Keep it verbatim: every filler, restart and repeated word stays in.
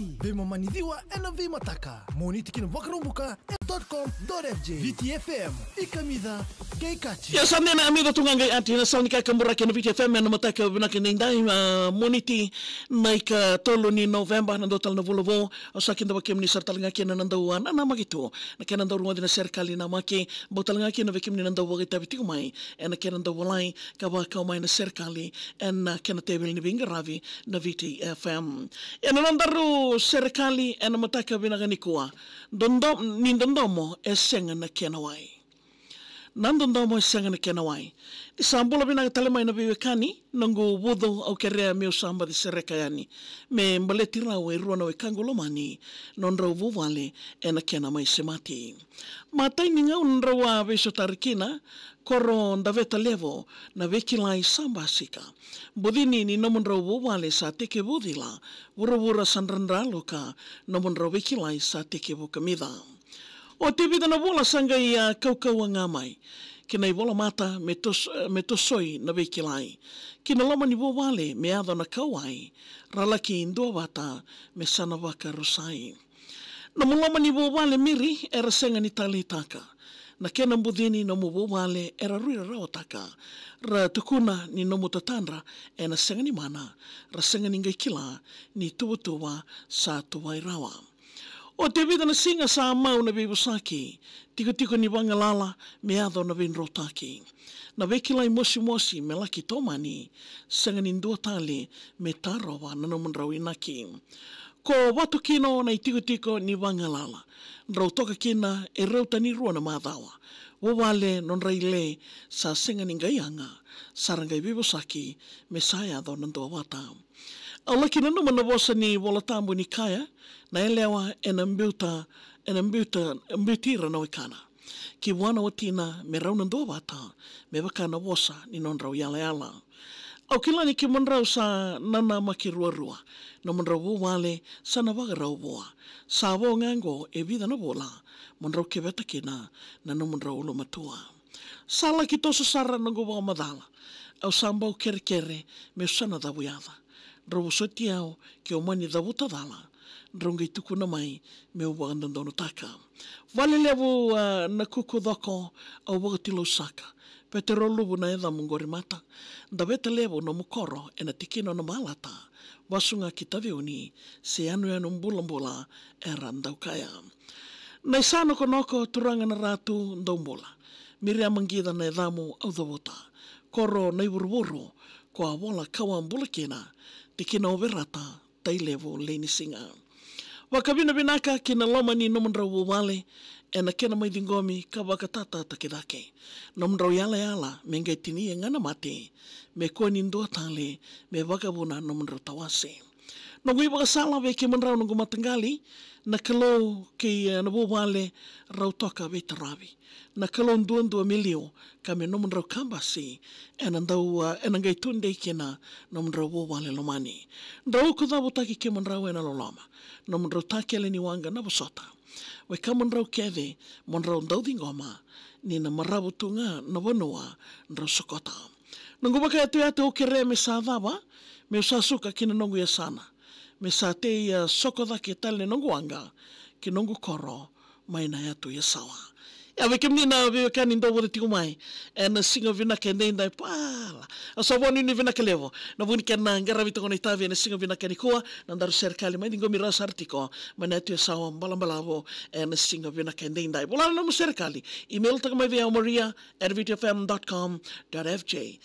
Veimama ni ciwa ena veimataka. Moniti ki na Vakaraubuka dot com dot F J. Viti F M, i kamica, qai kaci. Ia sa dina, a mica tu ga qai ati na sala ni kakaburaki ena Viti F M ena mataka vinaka edaidai, a, Moniti na ikatolu ni Noveba, na dua tale na vula vou. Au sa kidavaki kemuni sara tale ga kina na dau a nanamaki tu, na kena dau rogoci na serekali namaki. Bau tale ga kina vei kemuni na dau vakaitavi tiko mai ena kena dau volai ka vakau mai na serekali ena kena teveli ni veiqaravi na Viti F M. Ena nodaru serekali ena mataka vinaka nikua. Dodo-, ni dodomo e sega na kena wai. Na dodomo e sega na kena wai. Ni sa bula vinaka tale mai na veiwekani, noqu vucu au kerea meu sa baci sereka yani me baleti rau e rua na wekaqu lomani, nodrau vuvale ena kena mai semati. Matai ni gauna drau a veisotari kina, koro Daveta Levu, na veikilai sa basika. Bucini ni nomudrau vuvale sa tekivu cila, vuravura sa dradraluka, nomudrau veikilai sa tekivu kamica. Oti e vica na vula sa qai a kaukauwa ga mai ki na ivolamata me tos-, me tosoi na veikilai. Ki na loma ni vuvale me yaco na kauwai, ra laki duavata me sa na vakarusai. Na nomu loma ni vuvale miri era sega ni taleitaka. Na kena bucini nomu vuvale era rui rarawataka. Ra tukuna ni nomu tatadra ena sega ni mana, ra sega ni qai kila ni tuvatuva sa tuvai rawa. Oti e vica na siga sa mau na veivosaki, tikotiko ni vagalala me yaco na veidrotaki. Na veikilai mosimosi me laki tomani, sega ni dua tale me tarova na nomudrau inaki. Ko vatukino na itikotiko ni vagalala, drau toka kina e rauta ni rua na macawa. Vuvale nodra ile sa sega ni qai yaga, sa ra qai veivosaki me sa yaco na duavata. Au laki nanuma na vosa ni iVolatabu ni kaya, na yalewa ena biuta, ena biuta, biuti ira na wekana ki vua na watina me rau na duavata, me vaka na vosa ni nodrau yalayala. Au kila ni kemudrau sa nanamaki ruarua, nomudrau vuvale sa na vakarau vua. Sa vo ga oqo e vica na vula mo drau keveta kina na nomudrau ulumatua. Sa laki toso sara noqu vakamacala. Au sa bau kerekere meu sa na cavuyaca. Drau vosoti au keu mani cavuta cala, drau qai tukuna mai meu vakadodonutaka. Vale levu, a, na kuku coko, au vakatilou saka. Petero Luvu na yacamu qori mata. Daveta Levu nomu koro ena tikina o Namalata. Vasu ga ki Taveuni, se yanuyanu bulabula era dau kaya. Na isa nokonoko, turaga na ratu, dou bula. Miriama Qica na yacamu au cavuta. Koro Naivuruvuru, ko a vola kau a bula kina, tikina o Verata, Tailevu Lainisiga. Vakavinavinaka ki na loma ni nomudrau vuvale ena kena mai ciqomi ka vakatatatakicake. Nomudrau yalayala me qai tinia ga na mate, me kua ni dua tale me vakavuna nomudrau tawase. Noqu ivakasala vei kemudrau noqu mataqali, na Kalou kei, e, na vuvale rau toka veitaravi. Na Kalou duadua me liu, ka me nomudrau kabasi, ena dau, e, ena qai tudei kina nomudrau vuvale lomani. Drau uku cavutaki kemudrau ena loloma, nomudrau takele ni waqa na vosota. Wekamudrau kece mo drau dau ciqoma, ni na maravu tu ga na vanua drau sokota. Noqu vakayatuyatu au kerea me sa cava, meu sa suka ki na noqu yasana, me sa tei, a, soko cake tale na noqu waqa ki noqu koro mai na yatu Yasawa. Ia vei kemuni na veiwekani dau vola tiko mai ena siga vinaka edaidai, pala. Au sa vakanuinui vinaka levu na vuku ni kena qaravi toka na itavi ena siga vinaka nikua, na daru serekali mai ciqomi ira sara tiko mai na yatu Yasawa balabalavu ena siga vinaka edaidai. Vola na nomu serekali, email taka mai vei au, maria at viti f m dot com dot f j.